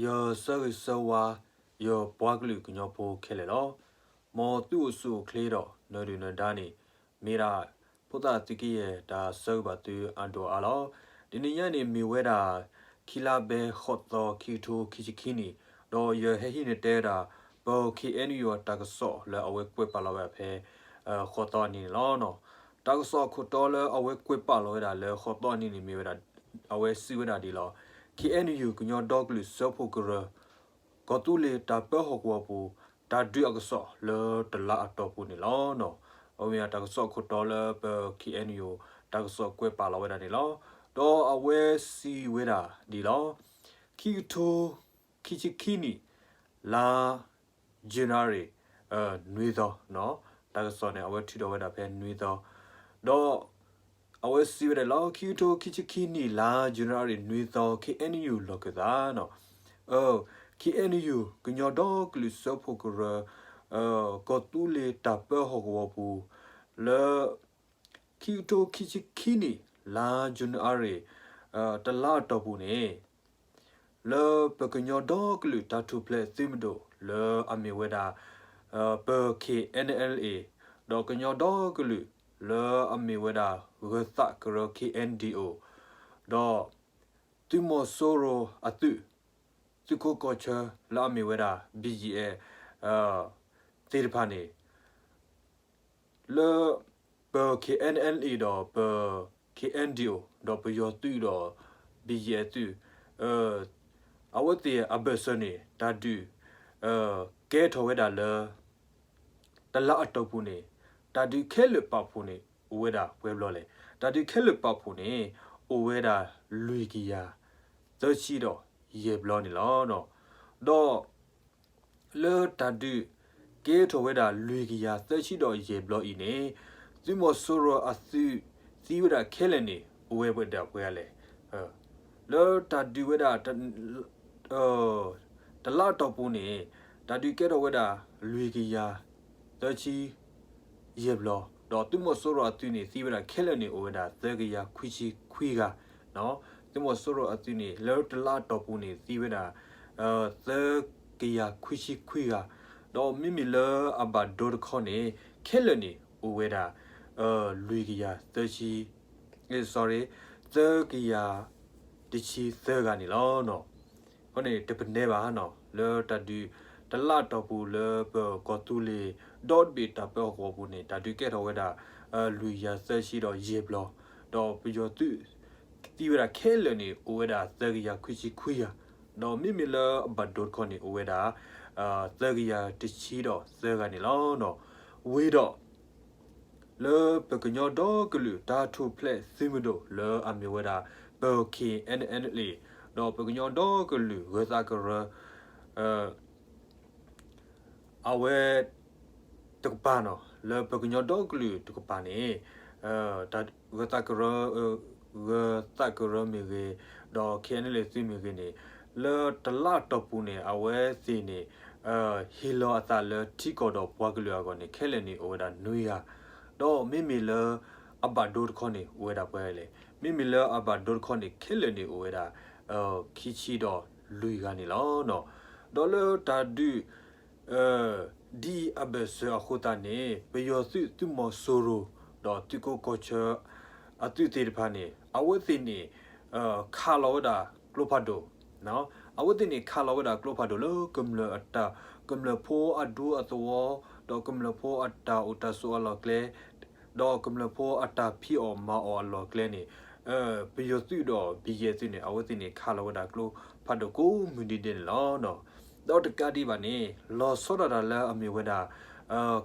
ယဆၢဂ့ၤဆၢဝါ ယပှၤကလုာ်ကညီဖိခဲလၢာ်လီၤ. မ်သုအိၣ်ဆူၣ်အိၣ်ချ့ဒီးနၢၤဒုၣ်နၢၤဒါန့ၣ် မ့ၢ်ဒၣ်ဖိသၣ်သုးကယဲၢ်တၢ်ဆၢဂ့ၤဘၣ်သုအဒိၣ်အါလီၤ. တနံၤညါန့ၣ်မ့ၢ်ဝဲဒၣ် ခံလါဘဲ ဃိးသီ ခံကထိခံဆံခံနံၣ်, ဒီးယဟဲဟံးန့ၢ်တဲဝဲဒၣ် ပ KNU တၢ်ကစီၣ်လၢအဝဲကွဲးပာ်လီၤဝဲဒၣ်ဖဲ ဃိးသီအနံၤန့ၣ်လီၤ. တၢ်ကစီၣ်အခိၣ်တီလၢအဝဲကွဲးပာ်လီၤဝဲဒၣ်လၢဃိးသီအနံၤန့ၣ်မ့ၢ်ဝဲဒၣ် အဝဲစံးဝဲဒၣ်ဒ်လီၤ. KNU ကညီဒီကလုာ်စၢဖှိၣ်ကရၢ ကီၢ်သူလ့ၤတၢ်ပၢဟီၣ်ကဝီၤပူၤ တၢ်ဒုးအကစီၣ်လၢတလါအတီၢ်ပူၤန့ၣ်လီၤ. အဝဲမ့ၢ်တၢ်ကစီၣ်အခိၣ်တီလၢပ KNU တၢ်ကစီၣ်ကွဲးပာ်လီၤဝဲဒၣ်န့ၣ်လီၤ. ဒီးအဝဲစံးဝဲဒၣ်ဒ်လီၤ. ခံကထိခံဆံခံနံၣ် လါ January နွံသီ, တၢ်ကစီၣ်န့ၣ် အဝဲထုးထီၣ်ဝဲဒၣ်ဖဲနွံသီ, ဒီး အဝဲစံးဝဲဒၣ်လီၤ. ခံကထိခံဆံခံနံၣ် လါ January နွံသီ KNU လီၢ်ခၢၣ်သး KNU ကညီဒီကလုာ်စၢဖှိၣ်ကရၢ ကီၢ်သူလ့ၤတၢ်ပၢဟီၣ်ကဝီၤပူၤ လၢ ခံကထိခံဆံခံနံၣ် လါ January တလါအတီၢ်ပူၤန့ၣ် လၢပကညီဒီကလုာ်တၢ်ထူၣ်ဖျဲးသုးမုၢ်ဒိၣ်လၢအမ့ၢ်ဝဲဒၣ် ပ KNLA ဒီးကညီဒီကလုာ်လၢအမ့ၢ်ဝဲဒၣ် ဂၢၤသးကရၢ KNDO ဒီး သုးမီၤစိရိၤအသုး သုးခိးကီၢ်ဆၢလၢအမ့ၢ်ဝဲဒၣ် BGF သ့ၣ်တဖၣ်န့ၣ် လၢပ KNLA ဒီးပ KNDO ဒီးပယီၤသုးဒီး BGF သုး အဝဲသ့ၣ်အဘၢၣ်စၢၤန့ၣ် တၢ်ဒုး ကဲထီၣ်ဝဲဒၣ်လၢ တလါအတီၢ်ပူၤန့ၣ် တၢ်ဒုးခဲလၢာ်ပာ်ဖှိၣ်န့ၣ် အိၣ်ဝဲဒၣ်ပှဲၤဘျီလဲၣ်. တၢ်ဒုးခဲလၢာ်ပာ်ဖှိၣ်န့ၣ် အိၣ်ဝဲဒၣ်လွံၢ်ကယၤ သၢဆံဒီးယဲၢ်ဘျီန့ၣ်လီၤ. ဒီး လၢတၢ်ဒုးကဲထီၣ်ဝဲဒၣ်လွံၢ်ကယၤသၢဆံဒီးယဲၢ်ဘျီအံၤန့ၣ် သုးမီၤစိရိၤအသုးသံဝဲဒၣ်ခဲလၢာ်န့ၣ် အိၣ်ဝဲဒၣ်ပှဲၤဂၤလဲၣ်. လၢတၢ်ဒုးဝဲဒၣ် တလါအတီၢ်ပူၤန့ၣ် တၢ်ဒုးကဲထီၣ်ဝဲဒၣ် လွံၢ်ကယၤသၢဆံ ယဲၢ်ဘျီ, ဒီးသုးမီၤစိရိၤအသုးန့ၣ် သံဝဲဒၣ်ခဲလၢာ်န့ၣ် အိၣ်ဝဲဒၣ်သၢကယၤခွံဆံခွံဂၤ, သုးမီၤစိရိၤအသုးန့ၣ် လၢတလါအတီၢ်ပူၤန့ၣ် သံဝဲဒၣ် သၢကယၤခွံဆံခွံဂၤ, ဒီးမ့မ့ၢ်လၢအဘၣ်ဒိတခီန့ၣ် ခဲလၢာ်န့ၣ် အိၣ်ဝဲဒၣ် လွံၢ်ကယၤသၢဆံ sorry သၢကယၤတဆံသၢဂၤန့ၣ်လီၤ. အဃိန့ၣ် တပနဲဘၣ် လၢတၢ်ဒုးတလါအတီၢ်ပူၤလၢပကီၢ်သူလ့ၤ ဒီတဘ့ၣ်တၢ်ပၢဟီၣ်ကဝီၤပူၤန့ၣ် တၢ်ဒုးကဲထီၣ်ဝဲဒၣ် လွံၢ်ကယၤသၢဆံဒီးယဲၢ်ဘျီ, ဒီးပယီၤသုးသံဝဲဒၣ်ခဲလၢာ်န့ၣ် အိၣ်ဝဲဒၣ်သၢကယၤခွံဆံခွံဂၤ, ဒီးမ့မ့ၢ်လၢအဘၣ်ဒိတခီန့ၣ် အိၣ်ဝဲဒၣ် သၢကယၤတဆံဒီးသၢဂၤန့ၣ်လီၤ. ဝံၤဒီး လၢပကညီဒီကလုာ်တၢ်ထူၣ်ဖျဲးသုးမုၢ်ဒိၣ်လၢအမ့ၢ်ဝဲဒၣ် ပ KNLA ဒီးပကညီဒီကလုာ်ဂၢၤသးကရၢ အဝဲ တကပၤနီၤ လၢပကညီဒီကလုာ်တကပၤန့ၣ် တၢ်ဂၢၤသးကရၢ ဂၢၤသးကရၢမ့ၢ်ဂ့ၤ ဒီး KNLA သုးမ့ၢ်ဂ့ၤန့ၣ် လၢတလါအတီၢ်ပူၤန့ၣ် အဝဲသ့ၣ်န့ၣ် ဟ့ၣ်လီၤအသးလၢထံကီၢ်ဒီးပှၤကလုာ်အဂီၢ်န့ၣ် ခဲလၢာ်န့ၣ်အိၣ်ဝဲဒၣ်နွံဂၤ, ဒီးမ့မ့ၢ်လၢအဘၣ်ဒိတခီန့ၣ် အိၣ်ဝဲဒၣ်ပှဲၤဂၤလဲၣ်. မ့မ့ၢ်လၢအဘၣ်ဒိတခီန့ၣ် ခဲလၢာ်န့ၣ်အိၣ်ဝဲဒၣ် ခံဆံဒီးလွံၢ်ဂၤန့ၣ်လီၤ. ဒီးလၢတၢ်ဒုး ဒ်အံၤအဘၢၣ်စၢၤအဃိသတးန့ၣ် ပယီၤသုး သုးမီၤစိရိၤ ဒီးသုးခိးကီၢ်ဆၢ အသုးသ့ၣ်တဖၣ်န့ၣ် အဝဲသ့ၣ်န့ၣ် ခးလီၤဝဲဒၣ်ကျိဖးဒိၣ်, အဝဲသ့ၣ်န့ၣ် ခးလီၤဝဲဒၣ်ကျိဖးဒိၣ်လၢကမျၢၢ်အတၢ် ကမျၢၢ်ဖိအဒူအသဝီ ဒီးကမျၢၢ်ဖိအတၢ်အိၣ်တၢ်ဆိးအလီၢ်ကျဲ ဒီးကမျၢၢ်ဖိအတၢ်ဖံးအီၣ်မၤအီၣ်အလီၢ်ကျဲန့ၣ် ပယီၤသုးဒီး ဘံယဲၢ်သုးန့ၣ် အဝဲသ့ၣ်န့ၣ် ခးလီၤဝဲဒၣ်ကျိဖးဒိၣ်ကိးမုၢ်ဒံးဒဲးန့ၣ်လီၤ. ဒီးတကးဒံးဘၣ်န့ၣ် လီၤဆီဒၣ်တၢ်လၢအမ့ၢ်ဝဲဒၣ်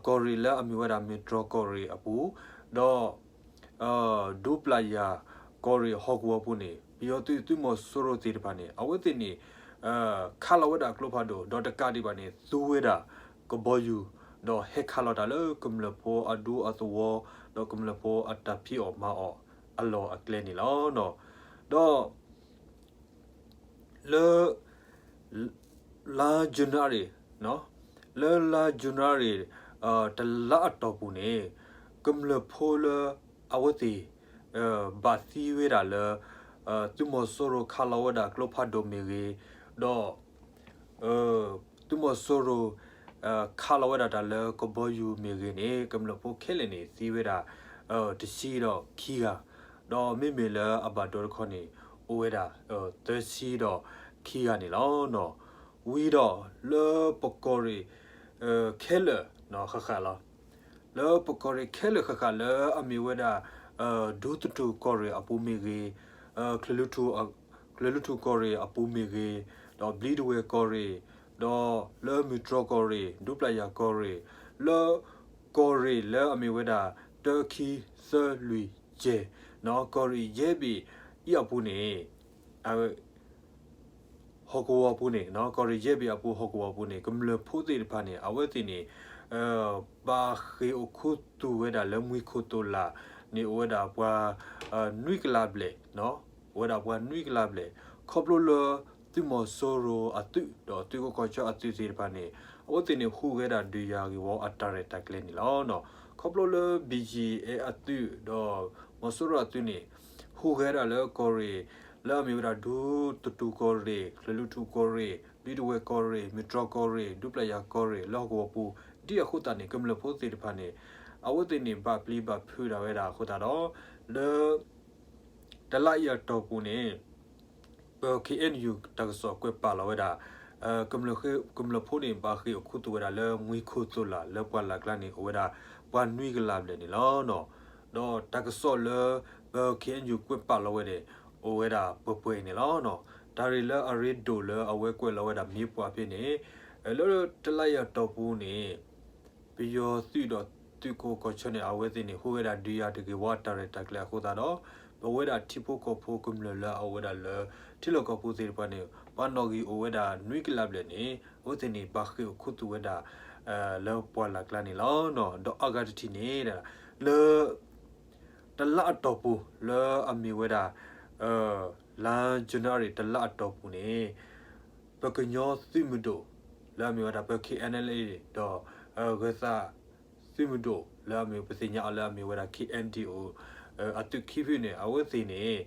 ကီၢ်ရ့ၣ်လၢအမ့ၢ်ဝဲဒၣ် မ့ၢ်တြီၢ်ကီၢ်ရ့ၣ်အပူၤ ဒီး ဒူပျၢ်ယၢ်ကီၢ်ရ့ၣ်ဟီၣ်ကဝီၤပူၤန့ၣ် ပယီၤသုးသုးမီၤစိရိၤသ့ၣ်တဖၣ်န့ၣ် အဝဲသ့ၣ်န့ၣ် ခးလီၤဝဲဒၣ်ကျိဖးဒိၣ် ဒီးတကးဒံးဘၣ်န့ၣ် သူဝဲဒၣ်ကဘီယူၤ ဒီးဟဲခးလီၤတၢ်လၢကမျၢၢ်ဖိအဒူအသဝီ ဒီးကမျၢၢ်ဖိအတၢ်ဖံးအီၣ်မၤအီၣ်အလီၢ်အကျဲန့ၣ်လီၤ. ဒီး လၢ လါ January လၢလါ January တလါအတီၢ်ပူၤန့ၣ် ကမျၢၢ်ဖိလၢအဝဲသ့ၣ် ဘၣ်သံဝဲဒၣ်လၢ သုးမီၤစိရိၤခးလီၤဝဲဒၣ်ကျိဖးဒိၣ်မ့ၢ်ဂ့ၤ, ဒီး သုးမီၤစိရိၤ ခးလီၤဝဲဒၣ်တၢ်လၢကဘီယူၤမ့ၢ်ဂ့ၤန့ၣ် ကမျၢၢ်ဖိခဲလၢာ်န့ၣ် သံဝဲဒၣ် တဆံဒီးခံဂၤ, ဒီးမ့မ့ၢ်လၢအဘၣ်ဒိတခီန့ၣ် အိၣ်ဝဲဒၣ် သၢဆံဒီးခံဂၤန့ၣ်လီၤ. ဝံၤဒီးလၢပကီၢ်ရ့ၣ် ခဲလၢာ် ဃၣ်ဃၣ်လီၤ. လၢပကီၢ်ရ့ၣ်ခဲလၢာ်ဃၣ်ဃၣ်လၢအမ့ၢ်ဝဲဒၣ် ဒူသထူၣ်ကီၢ်ရ့ၣ်အပူၤမ့ၢ်ဂ့ၤ, ကၠဲၤလွီၤထူၣ်ကီၢ်ရ့ၣ်အပူၤမ့ၢ်ဂ့ၤ, ဒီးဘျံးတဝဲၢ်ကီၢ်ရ့ၣ်, ဒီးလၢမုၢ်တြီၢ်ကီၢ်ရ့ၣ်, ဒူပျၢ်ယၢ်ကီၢ်ရ့ၣ်, လၢကီၢ်ရ့ၣ်လၢအမ့ၢ်ဝဲဒၣ် တၢ ခံ သၢ လွံၢ် ယဲၢ်, ကီၢ်ရ့ၣ်ယဲၢ်ဘ့ၣ်အံၤအပူၤန့ၣ် ဟီၣ်ကဝီၤပူၤန့ၣ် ကီၢ်ရ့ၣ်ယဲၢ်ဘ့ၣ်အပူၤဟီၣ်ကဝီၤပူၤန့ၣ် ကမျၢၢ်ဖိသ့ၣ်တဖၣ်န့ၣ် အဝဲသ့ၣ်န့ၣ် ဘၣ်ဃ့ၢ်အိၣ်ခူသူၣ်ဝဲဒၣ်လၢမှံခိၣ်သိးလးန့ၣ် အိၣ်ဝဲဒၣ်ပှၤ နွံကလးဘျဲၣ်, အိၣ်ဝဲဒၣ်ပှၤနွံကလးဘျဲၣ် ခီဖျိလၢ သုးမီၤစိရိၤအသုး ဒီးသုးခိးကီၢ်ဆၢအသုးသ့ၣ်တဖၣ်န့ၣ် အဝဲသ့ၣ်န့ၣ် ဟူးဂဲၤဒၣ်ဒုးယၤဂ့ၢ်ဝီအတၢ်ရဲၣ်တၢ်ကျဲၤန့ၣ်လီၤ. ခီဖျိလၢ ဘီၣ်ကၠံၣ်အဲၣ် အသုး ဒီးမီၤစိရိၤအသုးန့ၣ် ဟူးဂဲၤဒၣ်လၢကီၢ်ရ့ၣ် လၢအမ့ၢ်ဝဲဒၣ် ဒူသထူၣ်ကီၢ်ရ့ၣ်, ကၠဲၤလွီၤထူၣ်ကီၢ်ရ့ၣ်, ဘျံးတဝဲၢ်ကီၢ်ရ့ၣ်, မုၢ်တြီၢ်ကီၢ်ရ့ၣ်, ဒူပျၢ်ယၢ်ကီၢ်ရ့ၣ် လၢဟီၣ်ကဝီၤပူၤ ဒ်အဃိသတးန့ၣ် ကမျၢၢ်ဖိသ့ၣ်တဖၣ်န့ၣ် အဝဲသ့ၣ်န့ၣ် ဘၣ်ပျံၤဘၣ်ဖုးဒၣ်ဝဲဒၣ်အဃိသတးဒီး လၢ တလါအံၤအတီၢ်ပူၤန့ၣ် ပ ခ့ၣ်အဲၣ်ယူၣ် တၢ်ကစီၣ်ကွဲးပာ်လီၤဝဲဒၣ် ကမျၢၢ်ဖိန့ၣ် ဘၣ်ဃ့ၢ်အိၣ်ခူသူၣ်ဝဲဒၣ်လၢမှံခိၣ်သိးလး လၢပှၢ်လၢ်ကျါန့ၣ် အိၣ်ဝဲဒၣ်ပှၤနွံကလးဘျဲၣ်န့ၣ်လီၤ. ဒီးတၢ်ကစီၣ်လၢ ပ ခ့ၣ်အဲၣ်ယူၣ် ကွဲးပာ်လီၤဝဲန့ၣ် အိၣ်ဝဲဒၣ်ပှဲၤပှဲၤန့ၣ်လီၤ. တၢ်ရ့ၣ်လၢအရ့ဒိၣ်လၢအဝဲကွဲးလီၤဝဲဒၣ်မ့ၢ်ပှၤဖဲန့ၣ် လၢတလါအံၤအတီၢ်ပူၤန့ၣ် ပယီၤသုးဒီးသုးခိးကီၢ်ဆၢန့ၣ် အဝဲသ့ၣ်န့ၣ် ဟူးဂဲၤဒၣ်ဒုးယၤတၢ်ဂ့ၢ်ဝီအတၢ်ရဲၣ်တၢ်ကျဲၤအဃိသတးဒီး ပဝဲဒၣ်ထံဖိကီၢ်ဖိကမျၢၢ်လၢအအိၣ်ဝဲဒၣ်လၢ ထံလီၢ်ကီၢ်ပူၤသ့ၣ်တဖၣ်န့ၣ် ပှၤနီၣ်ဂံၢ်အိၣ်ဝဲဒၣ်နွံကလးဘျဲၣ်န့ၣ် အဝဲသ့ၣ်န့ၣ် ဘၣ်ဃ့ၢ်အိၣ်ခူသူၣ်ဝဲဒၣ် လၢပှၢ်လၢ်ကျါန့ၣ်လီၤ. ဒီးအဂၤတထံၣ်န့ၣ် လၢ တလါအတီၢ်ပူၤ လၢအမ့ၢ်ဝဲဒၣ် လါယနူၤအါရံၤ တလါအတီၢ်ပူၤန့ၣ် ပကညီသုးမုၢ်ဒိၣ် လၢအမ့ၢ်ဝဲဒၣ် ပ ခ့ၣ်အဲၣ်အဲလ်အ့ ဒီး ဂၢၤသးသုးမုၢ်ဒိၣ် လၢအမ့ၢ်ပသ့ၣ်ညါအီၤလၢအမ့ၢ်ဝဲဒၣ် ခ့ၣ်အဲၣ်ဒံၣ်အိၣ် အသုးခံဖုန့ၣ် အဝဲသ့ၣ်န့ၣ်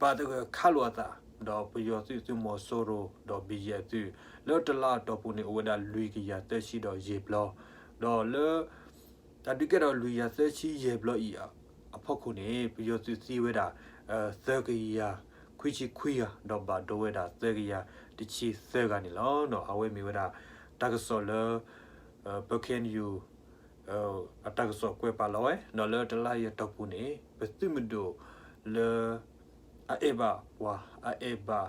ပာ်သဂၢၢ်ခးလိာ်အသး ဒီးပယီၤသုး သုးမီၤစိရိၤ ဒီး ဘီၣ်ကၠံၣ်အဲၣ် အသုး လၢတလါအတီၢ်ပူၤန့ၣ် အိၣ်ဝဲဒၣ်လွံၢ်ကယၤသၢဆံဒီးယဲၢ်ဘျီ ဒီးလၢ တၢ်ဒုးကဲထီၣ်လွံၢ်ကယၤသၢဆံယဲၢ်ဘျီအံၤအဖီခိၣ်န့ၣ် ပယီၤသုးသံဝဲဒၣ် သၢကယၤခွံဆံခွံဂၤ ဒီးဘၣ်ဒိဝဲဒၣ်သၢကယၤတဆံသၢဂၤန့ၣ်လီၤ. အဝဲမ့ၢ်ဝဲဒၣ် တၢ်ကစီၣ်လၢ ပ ခ့ၣ်အဲၣ်ယူၣ် အတၢ်ကစီၣ်ကွဲးပာ်လီၤဝဲ ဒီးလၢတလါအံၤအတီၢ်ပူၤန့ၣ် ပသုးမုၢ်ဒိၣ်လၢ အအဲၣ်ဘၣ်ပှၤ အအဲၣ်ဘၣ်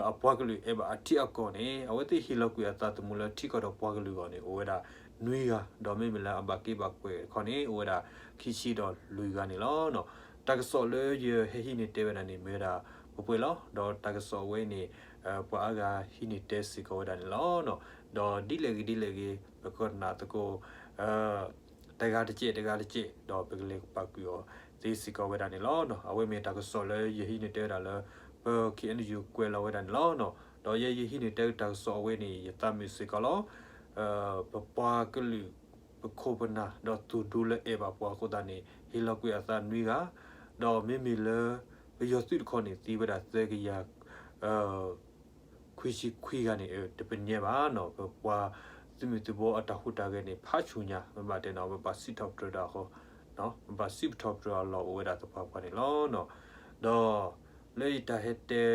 အပှၤကလုာ် အဲၣ်ဘၣ်အထံအကီၢ်န့ၣ် အဝဲသ့ၣ်ဟ့ၣ်လီၤကွံာ်အသးသမူလၢထံကီၢ်ဒီးပှၤကလုာ်အဂီၢ်န့ၣ် အိၣ်ဝဲဒၣ်နွံဂၤ ဒီးမ့မ့ၢ်လၢအဘၣ်က့ဘၣ်ကွဲးတခီန့ၣ် အိၣ်ဝဲဒၣ်ခံဆံဒီးလွံၢ်ဂၤန့ၣ်လီၤ. တၢ်ကစီၣ်လၢယဟဲဟံးန့ၢ်တဲဝဲဒၣ်န့ၣ် မ့ၢ်ဝဲဒၣ်ပှဲၤပှဲၤလီၤ. ဒီးတၢ်ကစီၣ်အဝဲန့ၣ် ပှၤအါဂၤဟံးန့ၢ်တဲစ့ၢ်ကီးဝဲဒၣ်န့ၣ်လီၤ. ဒီးဒ်လဲၣ်ဂ့ၤဒ်လဲၣ်ဂ့ၤ ပကနၣ်သကိး တဂၤတစဲးတဂၤတစဲး ဒီးပကလဲၤပာ်ကွံာ်အီၤသ့စ့ၢ်ကီးဝဲဒၣ်န့ၣ်လီၤ. အဝဲမ့ၢ်တၢ်ကစီၣ်လၢယဟံးန့ၢ်တဲဝဲဒၣ်လၢ ပ ခ့ၣ်အဲၣ်ယူၣ် ကွဲးလီၤဝဲဒၣ်န့ၣ်လီၤ. ဒီးယဲယဟံးန့ၢ်တဲတၢ်ကစီၣ်အဝဲန့ၣ် ယသးမုာ်စ့ၢ်ကီးလီၤ. ပပှၤကလုာ် ပခိၣ်ပနၢ်ဒီးသူၣ်ဒူလၢအဲၣ်ဘၣ်ပှၤအဃိသတးန့ၣ် ဟ့ၣ်လီၤကွံာ်အသးနွံဂၤ, ဒီးမ့မ့ၢ်လၢ ပယီၤသုးတခီန့ၣ် သံဝဲဒၣ်သၢကယၤ ခွံဆံခွံဂၤန့ၣ် တပညဲဘၣ်နီၤ, ပပှၤသုးမုၢ်သံၣ်ဘိအတၢ်ဟူးတၢ်ဂဲၤန့ၣ် ဖးဆူၣ်ညါ, မ့ၢ်ဘၣ်တဲနီၤ ပဘၣ်စံးထီၣ်ပတြၢၤဒၣ်အဃိ, ပဘၣ်စံးထီၣ်ပတြၢၤအလီၢ်အိၣ်ဝဲဒၣ်သပှၢ်ပှၢ်န့ၣ်လီၤ. ဒီးလၢယတၢ်ဟဲတဲ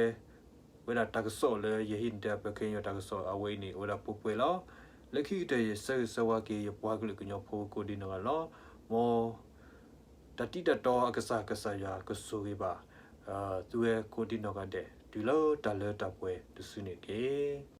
ဝဲဒၣ်တၢ်ကစီၣ်လၢယဟံးန့ၢ်တဲ ပခဲအံၤတၢ်ကစီၣ်အဝဲအံၤန့ၣ် အိၣ်ဝဲဒၣ်ပှဲၤပှဲၤလီၤ. လၢခံကတၢၢ်ယဆၢဂ့ၤဆၢဝါက့ၤ ယပှၤကလုာ်ကညီဖိကိးဒံနီၢ်ဂၤလီၤ. မ် တၢ်တံၤတၢ်တီအကစၢ် ကစၢ်ယွၤကဆိၣ်ဂ့ၤဘၣ် သုဝဲကိးဒံနီၢ်ဂၤဒဲး တုၤလၢတၢ်လၢတၢ်ပှဲၤတစုန့ၣ်တက့ၢ်.